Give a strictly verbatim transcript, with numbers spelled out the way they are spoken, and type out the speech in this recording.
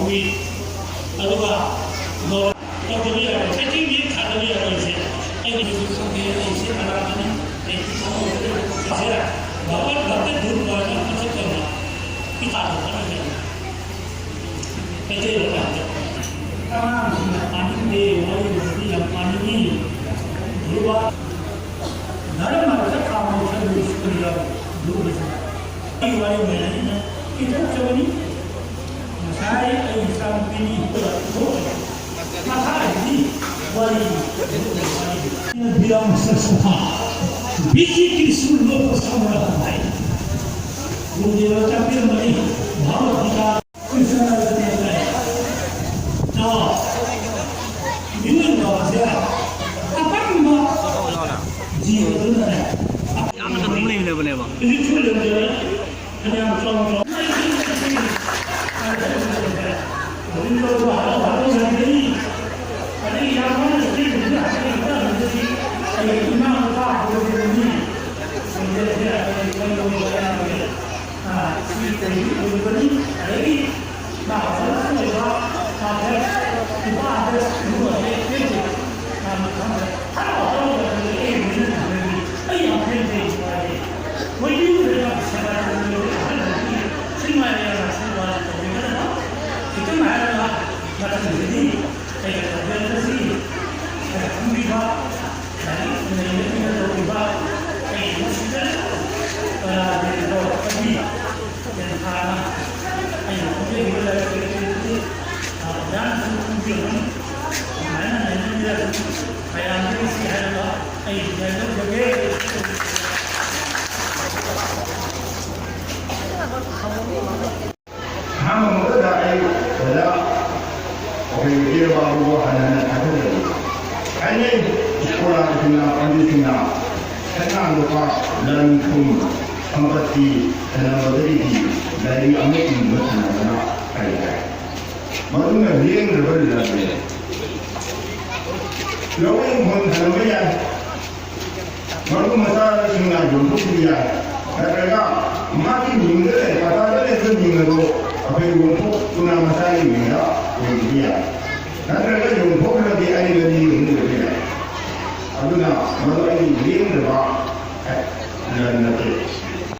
ꯑꯗꯨꯒ ꯇꯧꯗꯕ ꯌꯥꯔꯣꯏ, ꯃꯩꯇꯩ ꯃꯌꯦꯛ ꯊꯥꯗꯕ ꯌꯥꯔꯣꯏꯁꯦ꯫ ꯑꯩꯅ ꯍꯧꯖꯤꯛ ꯈꯪꯗꯦ, ꯑꯩꯁꯦ ꯀꯅꯥꯅꯣ? ꯑꯩ ꯈꯪꯍꯧꯗ꯭ꯔꯦ꯫ ꯁꯤꯗ ꯚꯒꯋꯟ ꯚꯛꯇ ꯙ꯭ꯔꯨꯕ ꯍꯥꯏꯅ ꯃꯁꯛ ꯇꯧꯕ ꯏꯀꯥꯏꯕ ꯈꯪꯗꯦ꯫ ꯃꯩꯇꯩ ꯂꯩꯕꯥꯛꯇ ꯑꯉꯥꯡꯁꯤꯡꯅ ꯄꯥꯅꯤꯡꯗꯦ, ꯋꯥꯔꯤꯒꯨꯝꯕꯗꯤ ꯌꯥꯝ ꯄꯥꯅꯤꯡꯉꯤ꯫ ꯙ꯭ꯔꯨꯕ ꯙꯔꯃ ꯆꯠꯈ꯭ꯔꯕ ꯃꯈꯜꯒꯤ ꯁ꯭ꯀꯨꯜꯗ ꯙ꯭ꯔꯨꯕꯁꯤꯅ ꯑꯩ ꯋꯥꯔꯤ ꯑꯣꯏꯅ ꯑꯩꯅ ꯏꯊꯣꯛꯆꯕꯅꯤ꯫ ꯉꯁꯥꯏ ꯑꯩ ꯏꯆꯥꯅꯨꯄꯤꯅꯤ ꯏꯊꯣꯛꯈ꯭ꯔꯦ꯫ ꯃꯈꯥꯒꯤꯗꯤ ꯋꯥꯔꯤ꯫ ꯕꯤꯔꯝ ꯁꯁꯨꯍꯥ ꯕꯤꯖꯤ ꯀ꯭ꯔꯤꯁꯨ ꯂꯣꯛ ꯁꯃꯔ ꯍꯥꯏ꯫ ꯒꯨꯔꯨꯗꯦꯕ ꯇꯥꯛꯄꯤꯔꯝꯕꯅꯤ꯫ ꯚꯒꯕꯗ ꯒꯤꯇꯥ ꯀ꯭ꯔꯤꯁꯅ ꯇꯥꯛꯄꯤꯔꯝꯕꯅꯤ꯫ ꯇꯥꯎ꯫ ꯃꯤꯑꯣꯏꯕꯁꯦ ꯑꯄꯪꯕ ꯖꯤꯕꯗꯨꯅꯅꯦ꯫ ꯌꯥꯝꯅ ꯀꯩꯅꯣꯝ ꯂꯩꯅꯕꯅꯦꯕ꯫ ꯍꯧꯖꯤꯛꯁꯨ ꯂꯩꯔꯝꯖꯔꯦ꯫ ꯐꯅꯌꯥꯝ ꯆꯥꯎꯅ ꯆꯥꯎꯅ ꯍꯧꯖꯤꯛ ꯇꯧꯕ ꯍꯔꯥꯎ ꯍꯔꯥꯎ ꯂꯩꯔꯤ꯫ ꯑꯗꯒꯤ ꯌꯥꯝ ꯋꯥꯅ ꯆꯦꯟꯕꯗꯨꯅ ꯍꯥꯏꯔꯤꯕ ꯑꯗꯨꯗꯤ ꯑꯩꯒꯤ ꯏꯃꯥ ꯃꯄꯥ ꯍꯧꯔꯛꯄꯗꯨꯅꯤ꯫ ꯈꯣꯟꯖꯦꯜꯁꯦ ꯑꯩꯈꯣꯏ ꯈꯪꯕ ꯃꯌꯥꯝ ꯂꯩ꯫ ꯑꯥ, ꯁꯤ ꯀꯩꯅꯣ ꯑꯣꯏꯕꯅꯤ꯫ ꯑꯗꯒꯤ ꯃꯥ ꯍꯧꯖꯤꯛ ꯑꯣꯏꯕ ꯃꯥ ꯍꯦꯛ ꯅꯨꯄꯥ ꯍꯦꯛ ꯏꯃꯨꯡ ꯑꯃ ꯍꯦꯛ ꯄꯦꯟꯗꯦ꯫ ꯃꯥ ꯃꯊꯪꯗ ꯍꯔꯥꯎ ꯍꯔꯥꯎ ꯂꯩꯔꯝꯕꯗꯒꯤ ꯑꯩ ꯍꯧꯖꯤꯛ ꯍꯟꯕꯗꯒꯤ ꯑꯩ ꯌꯥꯝ ꯄꯦꯟꯗꯦ ꯍꯥꯏꯔꯦ꯫ ꯃꯣꯏꯒꯤ ꯂꯩꯕꯥꯛ ꯁꯦꯕꯥ ꯇꯧꯕꯤꯔꯤꯕ ꯑꯍꯜ ꯂꯃꯟꯒꯤ ꯁꯨꯃꯥꯏꯅ ꯌꯥꯝꯅ ꯑꯥꯁꯤꯔꯕꯥꯗ ꯇꯧꯕꯤꯒꯗꯕ꯫ ꯈꯤꯇꯪ ꯍꯥꯏꯔꯒ ꯃꯊꯪꯗꯗꯤ ꯑꯩꯒ ꯇꯧꯕꯤꯔꯛꯄꯁꯤ ꯑꯩꯅ ꯈꯪꯕꯤꯕ ꯂꯥꯏꯔꯤꯛ ꯅꯩꯅꯗꯨꯅ ꯇꯧꯔꯤꯕ ꯑꯩꯒꯤ ꯃꯁꯤꯗ ꯀꯂꯥ ꯂꯩꯔꯤꯕ ꯋꯥꯈꯜꯒꯤ ꯇꯦꯟꯊꯥꯅ ꯑꯩꯅ ꯈꯪꯖꯔꯤꯕ ꯂꯥꯏꯔꯤꯛ ꯑꯗꯨ ꯑꯣꯖꯥꯅꯁꯨ ꯈꯪꯕꯤꯔꯝꯒꯅꯤ꯫ ꯑꯗꯨꯃꯥꯏꯅ ꯅꯩꯅꯕꯤꯔꯛꯄ ꯃꯌꯥꯝꯗꯒꯤ ꯁꯤ ꯍꯥꯏꯔꯒ ꯑꯩ ꯂꯧꯖꯒꯦ꯫ ꯑꯍꯥꯟꯕ ꯃꯛꯇꯗ ꯑꯩ ꯑꯣꯖꯥ ꯑꯩꯈꯣꯏꯒꯤ ꯏꯆꯦ ꯕꯥꯕꯨꯕꯨ ꯍꯟꯅ ꯍꯟꯅ ꯊꯥꯒꯠꯆꯔꯤ꯫ ꯍꯥꯏꯅꯩ, ꯁ꯭ꯀꯣꯂꯥꯔꯁꯤꯡꯅ, ꯄꯟꯗꯤꯠꯁꯤꯡꯅ ꯁꯅꯥ ꯂꯨꯄꯥ, ꯂꯟ ꯊꯨꯝ, ꯁꯝꯄꯠꯇꯤ ꯊꯅꯕꯗꯒꯤꯗꯤ ꯂꯥꯏꯔꯤꯛ ꯑꯃ ꯏꯕ ꯊꯅꯕꯅ ꯐꯩ ꯍꯥꯏ꯫ ꯃꯗꯨꯅ ꯂꯦꯡꯗ꯭ꯔꯕ ꯂꯟꯅꯤ꯫ ꯂꯧ ꯏꯪꯈꯣꯜ ꯊꯅꯕ ꯌꯥꯏ, ꯃꯔꯨꯞ ꯃꯆꯥꯁꯤꯡꯅ ꯌꯣꯟꯊꯣꯛꯄꯤꯕ ꯌꯥꯏ, ꯅꯠꯇ꯭ꯔꯒ ꯃꯍꯥꯛꯀꯤ ꯃꯤꯡꯗ ꯂꯩ, ꯄꯇꯥꯗ ꯂꯩꯕ ꯃꯤꯡ ꯑꯗꯨ ꯑꯩꯈꯣꯏ ꯌꯣꯟꯊꯣꯛꯇꯨꯅ